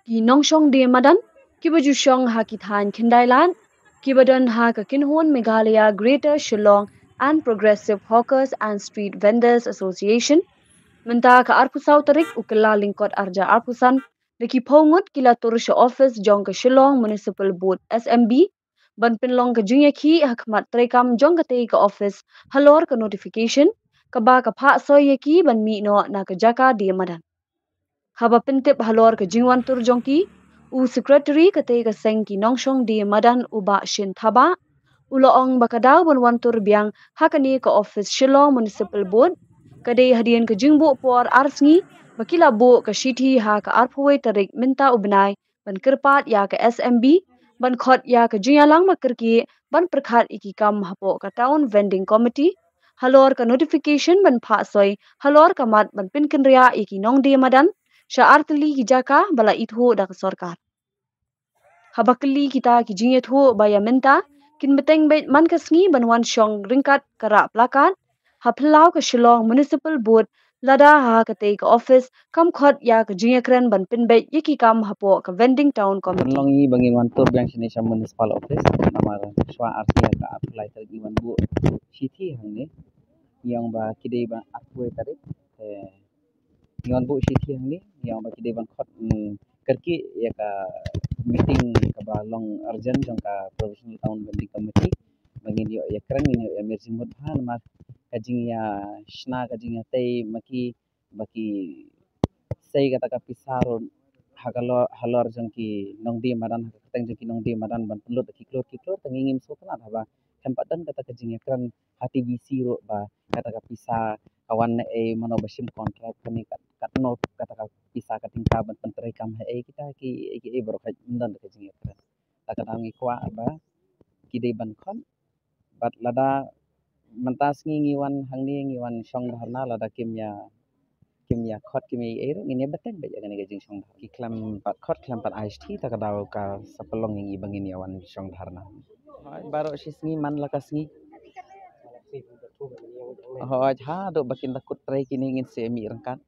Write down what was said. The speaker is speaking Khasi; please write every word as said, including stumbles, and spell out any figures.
Ki nongshong die madan kiba ju shong ha ki thaiñ khyndai lad kiba don ha ka kynhun Meghalaya Greater Shillong and Progressive Hawkers and Street Vendors Association mynta ka arphew saw tarik u Kyllalyngkot arja arphew san da ki phew ngut ki la tur sha office jong ka Shillong Municipal Board S M B ban pynlong ka jingïakhih ha khmat treikam jong katei ka office halor ka notification kaba ka phah soi ïa ki ban mih noh na ka jaka die madan. Haba pyntip halor ka jingwan tur jong ki, u secretary katei ka seng ki nongshong die madan u Bah Shin Thabah u la ong ba ka daw ban wan tur biang ha kane ka office Shillong Municipal Board ka dei hadien ka jingbuh por ar sngi ba ki la buh ka shithi ha ka arphew wei tarik mynta u bnai ban kyrpad ïa ka S M B ban khot ïa ka jingïalang ba kyrkieh ban pyrkhat ïa ki kam hapoh ka Town Vending Committee halor ka notification ban phah soi halor ka mat ban pynkynriah ïa ki nongdie madan sha artylli ki jaka ba la ithuh da ka sorkar. Haba kylli kita ki jingïathuh ba ïa mynta kin bteng beit man ka sngi ban wan shong ryngkat ka rah placard ha phyllaw ka Shillong Municipal Board lada ha katei ka office kam khot ïa ka jingïakren ban pynbeit ïa ki kam hapoh ka Vending Town Committee. Pynlong ngi ba ngin wan tur biang shane sha Municipal Office namar shuwa ar sngi ka arphew lai tarik ngi wan buh shithi hangne. Ngi ong ba ki dei ba arphew tarik te ngi wan buh shithi hangne ngi ong ba ki dei ban khot, mm, kyrkieh ïa ka meeting kaba long urgent jong ka Provisional Town Vending Committee ba ngin ïoh ïakren, ngin ïoh ïamir jingmut bha namar ka jingïashna ka jingïatei ma ki ba ki sei kata ka pisa ruh ha ka lo-, halor jong ki nongdie madan, ha ka kyrteng jong ki nongdie madan ban pynlut da ki klur ki klur. Te ngi ngim sngewtynnat haba khlem pat don kata ka jingïakren ha T V C ruh ba kata ka pisa ka wan na ei, mano ba shim contract, kane kat, katno kata ka pisa ka tyngka ban pyntreikam ha ei, kita ki, ki ei baroh ym don ka jingïakren. Te ka daw ngi kwah ba ki dei ban khot. Bad lada mynta sngi ngi wan hangne, ngi wan shong dharna, lada kim ïa, kim ïa khot, kim ïa ei ruh, ngin ïa bteng beit ïa kane ka jingshong dharna. Ki khlem pat khot, khlem pat ai shithi, te ka daw ka sa pynlong ïa ngi ba ngin ïa wan shong dharna. Hooid, baroh shi sngi man la ka sngi. Hooid, haduh ba kin da kut trei kine ngin sa mih ryngkat.